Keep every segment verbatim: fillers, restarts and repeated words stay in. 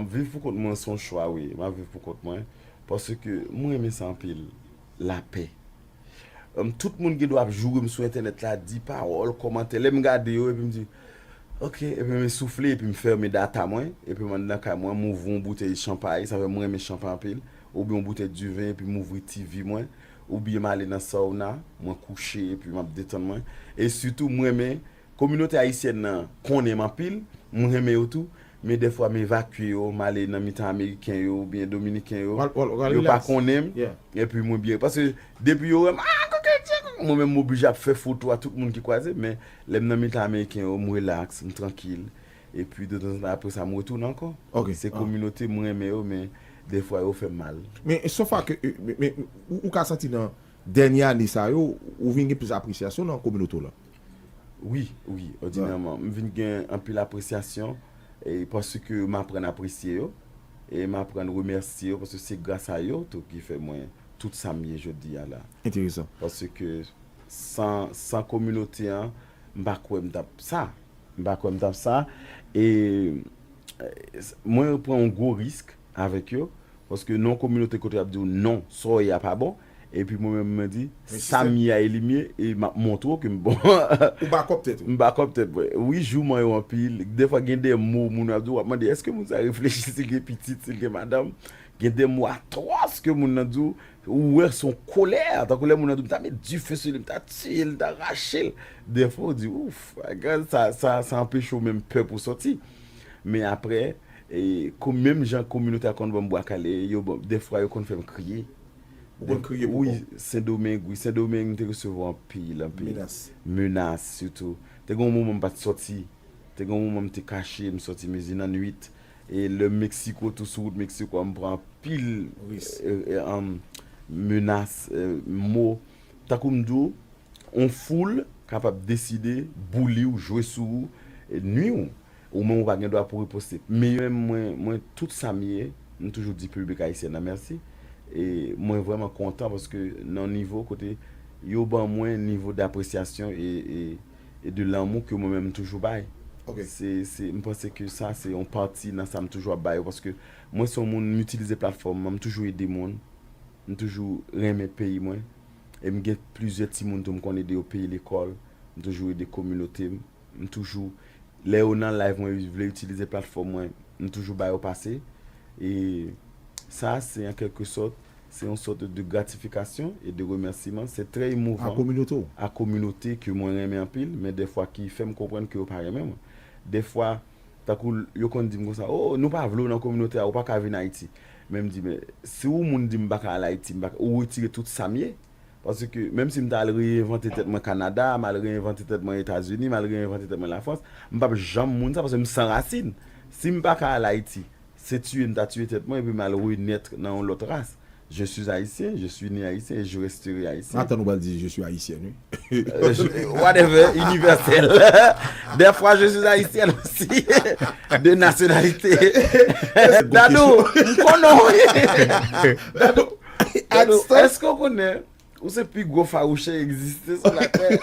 Viv pou kont mwen se yon chwa, wi. M ap viv pou kont mwen. Paske mwen renmen sa anpil. Lapè. Em, tout moun gen dwa ap joure m sou entènèt la, di pawòl, kòmantè. Lè m gade yo, epi m di, ok, epi m soufle, epi m fèmen data mwen, epi m ann nan kay mwen, m ouvri yon boutèy chanpay, sa fè mwen renmen chanpay anpil, oubyen yon boutèy diven, epi m ouvri T V mwen, oubyen m ale nan sauna, mwen kouche, epi m ap detann mwen. E sitou, mwen renmen kominote ayisyèn nan konnen m anpil, m renmen yo tou, men dèfwa m evakye yo, m ale nan mitan ameriken yo oubyen dominiken yo, yo pa konnen m, epi mwen byen, paske depi yo wè m, ah, kokoye, mwen menm m oblije ap fè foto a tout moun ki kwaze m, men lè m nan mitan ameriken yo, m relaks, m trankil, epi de tanzantan apre sa, m retounen ankò. Se kominote m renmen yo, men dèfwa yo fè m mal. Men, so far ke, men, men, ou, ou ka santi nan dènye ane sa yo, ou vin gen plis apresyasyon nan kominote w lan? Wi, wi, òdinèman. M vin gen anpil apresyasyon e paske m aprann apresye yo e m aprann remèsye yo paske se gras a yo tou ki fè mwen tout sa m ye jodi a la. Enteresan. Paske san, san kominote an, m pa kwè m t ap sa. M pa kwè m t ap sa. E mwen pran yon gwo risk avèk yo. Paske nan yon kominote kote y ap di w non, sa w ye a pa bon. Epi mwen menm mwen di, sa m ye a e li m ye, e m ap montre w ke m bon. Ou bakòp tèt ou. M bakòp tèt mwen. Wi, jouman yo anpil. Dèfwa gen de mo moun ap di w, w ap mande, èske moun sa reflechi, si l gen pitit, si l gen madanm? Gen de mo atwòs ke moun nan di w, ou wè se yon kolè, tankou lè moun nan di w, m ta met dife sou li, m ta tiye l, m ta rache l. Dèfwa w di, ouf, sa, sa, sa anpeche w menm pè pou sòti. Men apre, e, menm jan kominote a konn ban m bwa kale, yo ban, dèfwa yo konn fè m kriye. Ou konn kriye pou kòw? Wi, Sendomeng, wi, Sendomeng, m te resevwa anpil, anpil. Menas. Menas, sitou. Te gen yon moman m pa t sòti. Te gen yon moman m te kache, m sòti mezi nan nwit. E lè Meksiko, tou sou wout Meksiko a, m pran anpil, e, e, um, menas, e, mo. Tankou m di w, yon foul kapab deside bouli w, jwe sou ou, e nwi w. Ou menm ou pa gen dwa pou riposte. Men mwen, mwen, tout sa m ye, m toujou di piblik ayisyen nan mèsi. E mwen vrèman kontan paske nan yon nivo kote yo ban mwen nivo dapresyasyon e, e, e de lanmou ke mwen menm m toujou bay. Se, se, m panse ke sa se yon pati nan sa m toujou ap ba yo paske mwen se yon moun m itilize platfòm mwen, m toujou ede moun. M toujou renmen peyi mwen. E m gen plizyè timoun tou m konn ede yo peye lekòl. M toujou ede kominote m. M toujou, lè yo nan live mwen, yo vle itilize platfòm mwen, m toujou ba yo pase. E sa, se an kèlke sòt, se yon sòt de gratifikasyon e de remèsiman. Se trè emouvan. A kominote w? A kominote ke mwen renmen anpil, men dèfwa ki fè m konprann ke yo pa renmen mwen. Dèfwa, tankou yo konn di m konsa, oh, nou pa vle w nan kominote a, ou pa ka vin Ayiti. Men m di, men si yon moun di m pa ka al Ayiti, m pa ka, ou retire tout sa m ye. Paske menm si m ta al reyenvante tèt mwen Kanada, m al reyenvante tèt mwen Etazini, m al reyenvante tèt mwen Lafrans, m p ap janm moun sa paske m san rasin. Si m pa ka al Ayiti, se tiye m ta tiye tèt mwen epi m al renèt nan yon lòt ras. Je suis haïtien, je suis né haïtien et je resterai haïtien. Atann ou pral di je suis haïtienne, wi. Euh, je- whatever, universel. Des fois, je suis haïtienne aussi. De nationalité. Dadou, m konnen w. Dadou, Dadou, èske w konnen ou se pi gwo fawouchè egziste sou latè?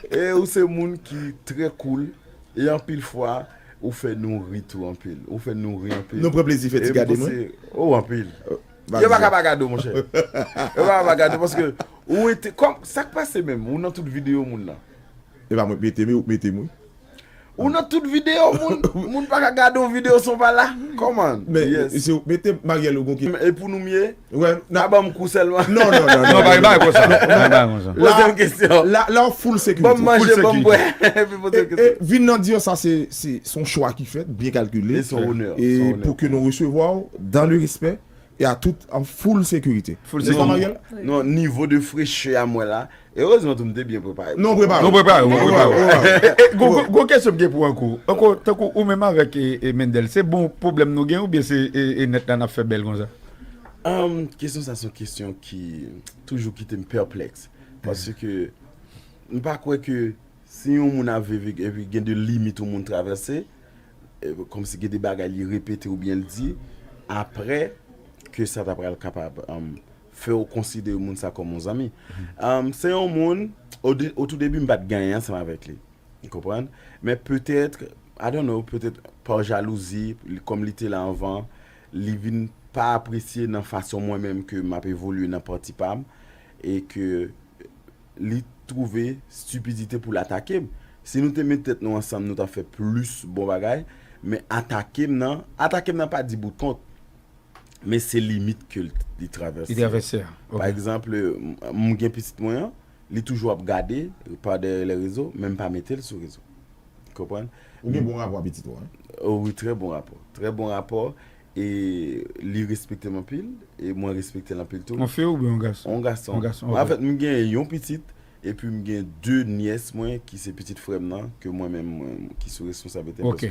E ou se moun ki trè cool. E anpil fwa, ou fè nou ri tou anpil. Ou fè nou ri anpil. Nou pran plezi fè ti gade mwen. Oh, anpil. Yo pa ka pa gade w, monchè. Yo pa ka pa gade w paske ou ete kòm sa k pase menm, ou nan tout videyo moun nan. E pa mwen k mete m, ou k mete m, wi. Ou nan tout videyo moun, moun pa ka gade yon videyo san w pa la. Come on. Men si w mete Mariel ou gon ki. E pou nou m ye? Wè, n ap ban m kou sèlman. Non, non, non, non. Non, pa gen bagay konsa. Pa gen bagay konsa. Poze m kesyon. La, la, w full security. Ban m manje, ban m bwè. Epi poze m kesyon. E vin nan di yo sa, se, se, se yon chwa ki fèt, byen kalkile. E se yon onè. E pou ke nou resevwa w dans le respect et à tout, en full sécurité. Full security. Non, nivo de frechè a mwen la, erezman tou m te byen prepare. Non, prepare. Nou prepare, nou prepare. Gon kesyon m gen pou Anko. Anko, tankou ou menm avèk e, e Mendel, se bon pwoblèm nou gen oubyen se e, e nèt la n ap fè bèl konsa? Kesyon sa se yon kesyon ki toujou kite m pèplèks. Paske m pa kwè ke si yon moun ap viv epi gen de limit yon moun travèse, kòmsi gen de bagay li repete oubyen l di, apre ke sa ta pral kapab fè w konsidere moun sa kòm yon zanmi. Se yon moun, o toudebi m pa t gen anyen ansanm avèk li. Ou konprann? Men petèt, I don't know, petèt pa jalouzi, li- kòm li te la anvan, li vin pa apresye nan fason mwen menm ke m ap evolye nan pati pa m, e ke li twouve stipidite pou l atake m. Si nou te met tèt nou ansanm, nou t ap fè plis bon bagay, men atake m nan, atake m nan pa di bout kont, men se limit ke l- li travèse. Li travèse a. Pa egzanp, m- m gen pitit mwen an, li toujou ap gade pa dèyè lè rezo, men m pa mete l sou rezo. Konprann? Ou gen bon rapò a pitit ou an? Oh, wi, trè bon rapò. Trè bon rapò. E li respekte m anpil, e mwen respekte l anpil tou. Yon fi oubyen yon gason? Yon gason. Yon gason, ok. Anfèt, m gen yon pitit, epi m gen de nyès mwen ki se pitit frè m nan, ke mwen menm, mwen, ki sou responsablite m, paske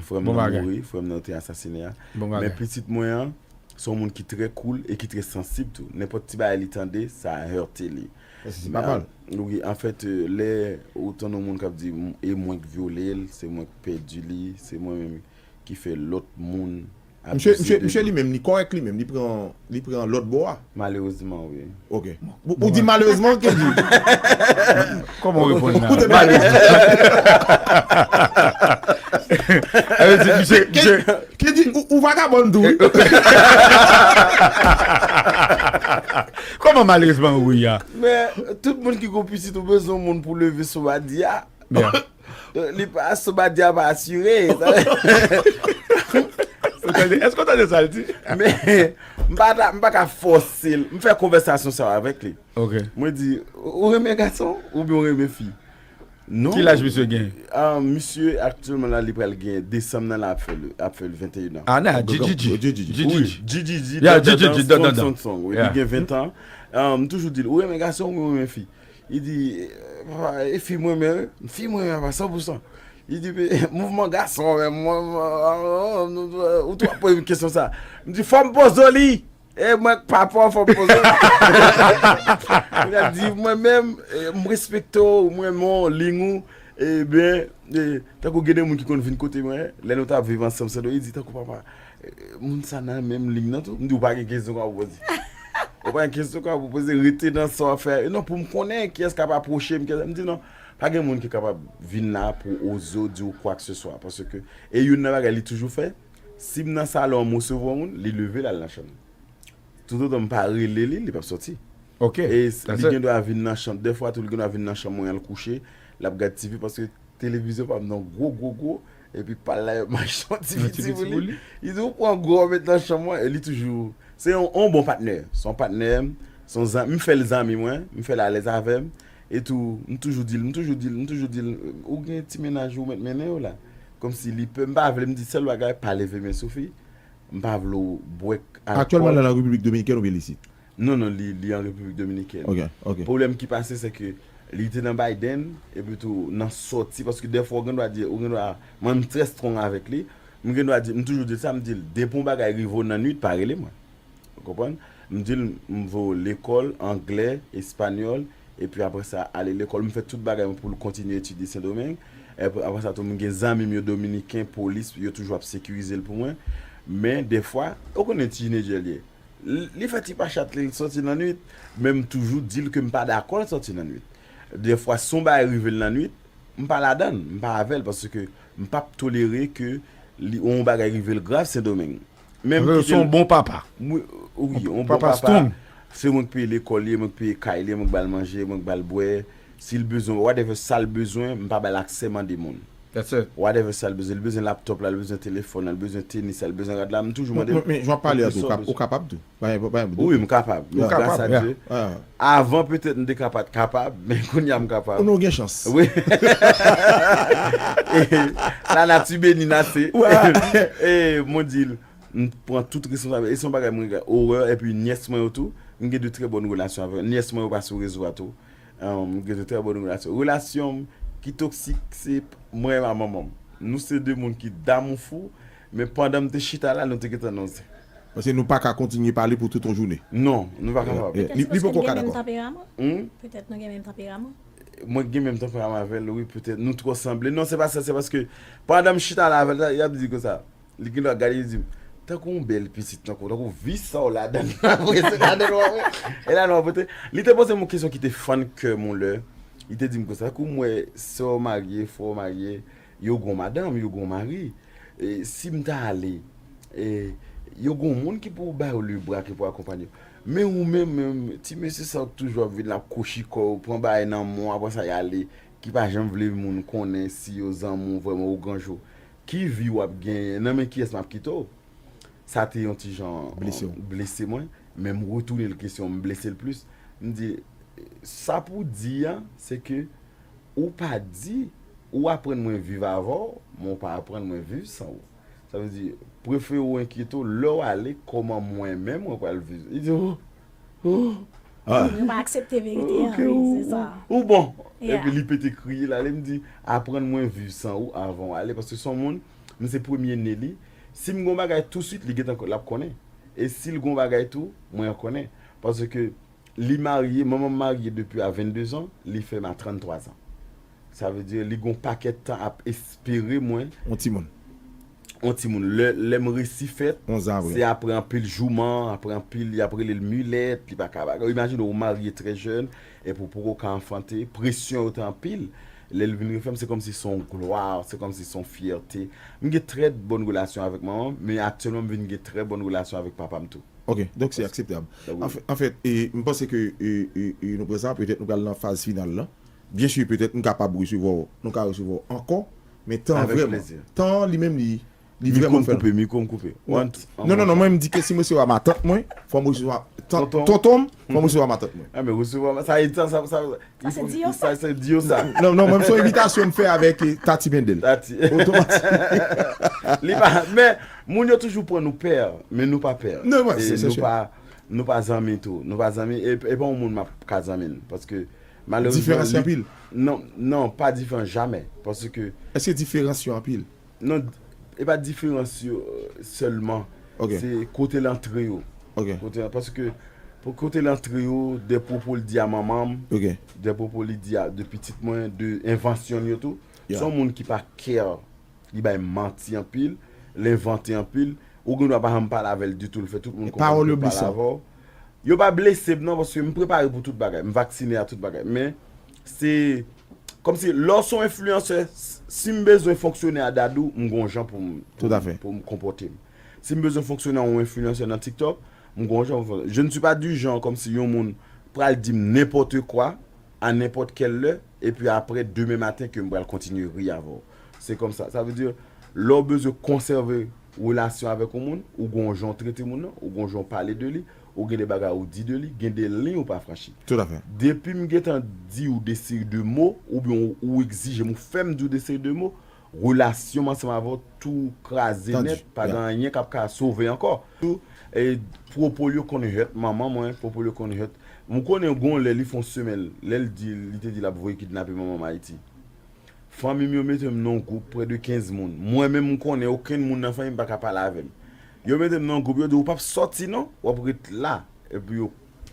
frè m nan mouri, frè m nan te asasine a. Bon bagay. Men pitit mwen an, se yon moun ki trè cool e ki trè sansib tou. Nenpòt ti bagay li tande, sa hurte li. Paske se papa l. Wi, anfèt, euh, lè ou tann yon moun k ap di, "M- e mwen k vyole l, se mwen k pèdi li, se mwen menm ki fè lòt moun abize de li." Misye, misye li menm, li kòrèk li menm, li pran, li pran lòt bò a. Malerezman, wi. Ok. Ou, ou di malerezman, ou di? Kòman w reponn la? Ou te malerezman. Misye, misye, Kedi, ou, ou vagabon tou, wi. Kòman malerezman ou ye a? Men, tout moun ki gon pitit, ou bezwen yon moun pou leve sobadi a. Li pa, sobadi a pa asire. Èske w tande sa l di? Men, m pa ta- m pa ka fòse l. M fè konvèsasyon sa yo avèk li. Ok. Mwen di, ou renmen gason oubyen ou renmen fi? Non. Ki laj misye gen? Ah, misye aktyèlman la, li pral gen, desanm nan la ap fè l, ap fè l venteyen an. Ah, nan, G G G. G G G. Wi, G G G, G G G, dan, dan, dan, dan. Wi, li gen ventan. Ah, m toujou di l, ou renmen gason oubyen ou renmen fi? Li di, eh, papa, e fi mwen renmen, fi mwen renmen papa, san pou san. Li di, men, mouvman gason, men, mwen, mwen, ou tou ap poze m kesyon sa. M di, fò m poze w li. E mwen k papa w, fò m poze w. Li ap di, mwen menm, eh, m respekte w, mwen renmen w, liy ou, ebyen, eh, tankou gen de moun ki konn vin kote mwen, lè nou t ap viv ansanm, Sando, li di, tankou papa, eh, moun sa nan menm liy nan tou. M di, ou pa gen kesyon k ap poze. Ou pa gen kesyon k ap poze, rete nan sa w ap fè. E non, pou m konnen kiyès k ap apwoche m, kiyès, m di, non, pa gen moun ki kapab vin la pou oze w di w kwakseswa. Paske, e youn nan bagay li toujou fè, si m nan salon an, m resevwa yon moun, li leve l al nan chanm li. Toutotan m pa rele li, li p ap sòti. Ok. E s- li gen dwa vin nan chanm, dèfwa tou, li gen dwa vin nan chanm mwen, al kouche, l ap gad T V, paske televizyon pa m nan gwo, gwo, gwo, epi pa l la, yo mache yon ti piti pou li. Li di, ou pran gwo, ou met nan chanm mwen, e li toujou, se yon, yon bon patnè. Se yon patnè, se yon zan- m fè l zanmi mwen, m fè l alèz avè m, e tou, m toujou di l, m toujou di l, m toujou di l, ou gen ti mennaj ou mèt mennen yo la. Kòmsi li pè, m pa vle, m di sèl bagay, pa leve men sou fi. M pa vle w bwè alkòl. Aktyèlman, l nan Repiblik Dominikèn oubyen l isit? Non, non, li, li an Repiblik Dominikèn. Ok, ok. Pwoblèm ki pase, se ke li te nan Biden, epi tou, nan sòti, paske dèfwa, ou gen dwa di, ou gen dwa, mwen, m trè strong avèk li, m gen dwa di, m toujou di l sa, m di l, depi yon bagay rive w nan nwit, pa rele mwen. Ou konprann? M di l, m voye w lekòl, anglè, espanyòl, epi apre sa, ale lekòl, m fè tout bagay mwen pou l kontinye etidye Sendomeng. Epi apre sa tou, m gen zanmi m yo dominiken, polis, yo toujou ap sekirize l pou mwen. Men, dèfwa, ou konnen teenager li ye. L- Li fè ti pachat li, l sòti nan nwit, men m toujou di l ke m pa dakò l sòti nan nwit. Dèfwa, si yon bagay rive l nan nwit, m pa ladan l, m pa avè l, paske m p ap tolere ke li, yon bagay rive l grav Sendomeng. Menm kite l. Se yon bon papa. Wi, wi, yon bon papa. Se mwen k peye lekòl li, mwen k peye kay li, mwen k ba l manje, mwen k ba l bwè. Si l bezwen, whatever sa l bezwen, m pa ba l aksè mande moun. That's it. Whatever sa l bezwen, l bezwen laptop la, l bezwen telefòn la, l bezwen tenis la, l bezwen rad la, m toujou mande l. Men, men, men, jan w ap pale a tou, ou kap- ou kapab tou. Pa gen, pa gen dout. Wi, m kapab. Ou kapab, yeah. Gras a Dye. Avè, petèt, m te ka pa t kapab, men kounye a m kapab. Ou gen chans. Wi. E, la nati beni n ase. E, mwen di l, m pran tout responsablite. E se yon bagay mwen gen orè, epi nyès mwen yo tou, m gen de trè bòn relasyon avè yo. Nyès mwen yo pa sou rezo a tou. Um, m gen de trè bòn relasyon. Relasyon m ki toksik, se mwen e manman m. Nou se de moun ki damou fou, men pandan m te chita la, nou te gentan nan zen. Paske nou pa ka kontinye pale pou tout yon jounen. Non, nou pa kapab. Eh, eh, li, li poko ka dakò. Petèt paske nou gen menm tanperaman. Hmm? Petèt nou gen menm tanperaman. Mwen gen menm tanperaman avè l, wi, petèt. Nou twò sanble. Non, se pa sa, se paske pandan m chita la avè l, y ap di konsa. Li gen dwa gade, li di m, tankou yon bèl pitit, tankou, tankou vi sa w ladan l, apre se ladan l w ap wè. E ladan w ap pote. Li te poze m yon kesyon ki te fann kè m yon lè. Li te di m konsa, tankou m wè sè w marye, frè w marye, Yo gon madanm, yo gon mari. E, si m ta ale, e, yo gon moun ki pou ba yo lebra, ki pou akonpanye yo. Men ou menm, menm, ti mesye sa w toujou ap vin la kouchi kò w, pran bagay nan men w, apre sa y ale, ki pa janm vle moun konnen si yo zanmi w vrèman ou granjou. Ki vi w ap genyen? Nan men kiyès m ap kite w? Sa te yon ti jan blese mwen, men m retounen l kesyon, m blese l plis. M di, sa pou di a, se ke ou pa di, ou aprann mwen viv avè w, men w pa aprann mwen viv san ou. Sa vle di, prefere w enkyete w, lè w ale, kòman mwen menm mwen pral viv? Li di, oh, oh, ah, yo pa aksepte verite an, ok, wi, ou, se sa. Ou, ou bon. Yeah. Epi li pete kriye, l ale, m di, aprann mwen viv san ou avan w ale, paske se yon moun, m se premye ne li. Si m gon bagay touswit, li gentan, l ap konnen. E si l gon bagay tou, mwen konnen. Paske li marye, manman m marye depi a venndezan, li fè m a tranntwazan. Sa vle di, li gon pakèt tan ap espere mwen. Yon timoun. Yon timoun. Lè, lè m resi fèt, se apre anpil jouman, apre anpil, y ap rele l milèt, li pa ka bagay. Imajine w marye trè jèn, epi w poko ka anfante, presyon yo te anpil. Lè l vin refè m, se kòmsi se yon glwa, se kòmsi se yon fyète. M gen trè bòn relasyon avèk manman m, men aktyèlman m vin gen trè bòn relasyon avèk papa m tou. Ok, donk se akseptab. Donk, wi. Anfèt, anfèt, e, m panse ke, e, e, e, nou pran sa, petèt nou pral nan faz final la. Byen si, petèt nou kapab resevwa w, nou ka resevwa w ankò, men tan an vrèman, tan an li menm li, li vrèman fè l. Mikwo m koupe, mikwo m koupe. Non, non, non, mwen m di ke si m resevwa matant mwen, fò m resevwa tan-, tonton m, fò m resevwa matant mwen. Ah, men resevwa, sa, sa, sa, sa, sa se di yo sa. Sa se di yo sa. Non, non, mwen se yon envitasyon m fè avèk, eh, Tati Mendel. Tati. Otomatik. Li pa, men, moun yo toujou pran nou pè, men nou pa pè. Non, wè, e se, se nou pa, nou pa zanmi tou. Nou pa zanmi, e, e pa yon moun m ap ka zanmi l. Paske, malerezman, diferans li anpil. Non, non, pa diferans jamè. Paske. Èske diferans yo anpil? Non, e pa diferans yo, euh, sèlman. Ok. Se kote l antre yo. Ok. Kote, paske, pou kote l antre yo, de pwopo l di a manman m, ok, de pwopo li di a, de pitit mwen, de envansyon l yo tou. Yeah. Se yon moun ki pa care. Li bay manti anpil, l envante anpil. Ou gen dwa pa janm pale avè l ditou, l fè tout moun konprann li pale avè w. Yo pa blese m non, paske m prepare pou tout bagay. M vaksine a tout bagay. Men, se kòmsi lè w se yon enfliyansè, s-, si m bezwen fonksyone a Dadou, m gon jan pou m, pou m, pou m konpòte m. Si m bezwen fonksyone a yon enfliyansè nan TikTok, m gon jan pou m fonksyone. Je ne suis pas du genre kòmsi yon moun pral di m nenpòt kwa, a nenpòt kèl lè, epi apre demen maten ke m pral kontinye ri avè w. Se kòmsa. Sa vle di, lè w bezwen konsève relasyon avèk yon moun, ou gon jan w trete moun nan, ou gon jan w pale de li, ou gen de bagay ou di de li, gen de liy ou pa franchi. Tout à fait. Depi m gentan di w de seri de mo, oubyen ou, ou egzije m, ou fè m di w de seri de mo, relasyon m ansanm avè w tou kraze nèt, pa gen anyen k ap ka sove ankò. Tou, e, pwopo l yo konn hurt manman mwen, pwopo l yo konn hurt. M konnen gon lè li fè yon semèn, lè l di, li te di l ap voye kidnape manman m Ayiti. Fanmi m yo mete m nan yon gwoup prè de kenz moun. Mwen menm m konnen okenn moun nan fanmi m pa ka pale avè m. Yo mete m nan yon gwoup, yo di, "Ou p ap sòti non, w ap ret la." Epi yo,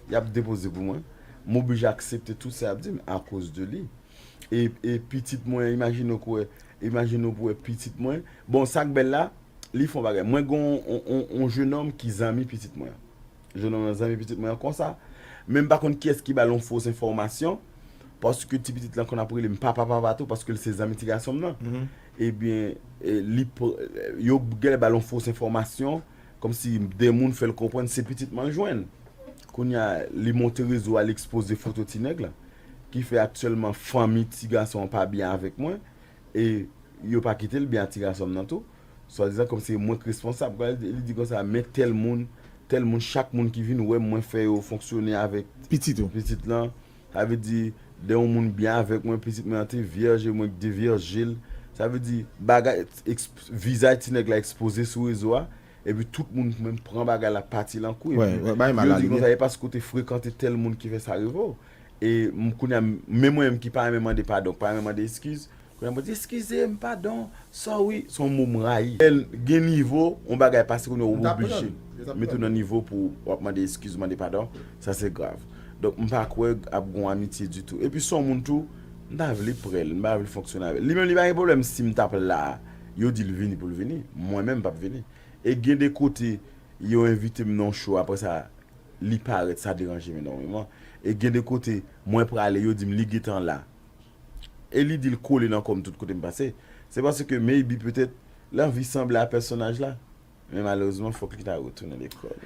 y ap depoze pou mwen. M oblije aksepte tout sa y ap di m akoz de li. E, e pitit mwen, imajine w kwè, imajine w pou wè pitit mwen. Bon, sa k bèl la, li fè yon bagay. Mwen gen yon, yon, yon, yon jenòm ki zanmi pitit mwen. Jenòm nan zanmi pitit mwen an konsa. Men m pa konn kiyès ki ba l yon fos enfòmasyon. Paske ti pitit lan konn ap rele m papa, papa tou, paske l se zanmi ti gason m nan. Mhm. Ebyen, e, li pr-, yo genlè ba l yon fos enfòmasyon, kòmsi de moun fè l konprann se pitit mwen l jwenn. Kounye a, li monte rezo a, li ekspoze foto ti nèg la. Ki fè aktyèlman fanmi ti gason an pa byen avèk mwen. E yo pa kite l byen a ti gason m nan tou. Swadizan kòmsi mwen k responsab. Li di konsa, men tèl moun, tèl moun, chak moun ki vin wè m, mwen fè yo fonksyone avèk pitit ou, pitit lan. Sa vle di, lè yon moun byen avèk mwen, pitit mwen an te vyèj, e mwen k devyèje l. Sa vle di, bagay, eks-, vizaj ti nèg la ekspoze sou rezo a, epi tout moun menm pran bagay la pati l an kou, epi yo di konsa, e paske w te frekante tèl moun ki fè sa rive w. E m, kounye a, men mwen menm ki pa renmen mande padon, pa renmen mande eskiz, kounye a mwen di, "Eskize m, padon, sorry." Se yon mo m rayi. Lè gen nivo, yon bagay pase kounye a ou oblije met ou nan nivo pou w ap mande eskiz, mande padon. Sa se grav. Donk, m pa kwè ap gen yon amitye ditou. Epi se yon moun tou, m ta vle prè l, m pa vle fonksyone avè l. Li menm, li pa gen pwoblèm si m t ap la, yo di l vini pou l vini. Mwen menm, m p ap vini. E gen de kote, yo envite m nan yon show, apre sa, li parèt, sa deranje m enòmeman. E gen de kote, mwen prale, yo di m li gentan la. E li di l kole nan kò m tout kote m pase. Se paske maybe petèt l anvi sanble a pèsonaj la. Men malerezman, fòk li ta retounen lekòl.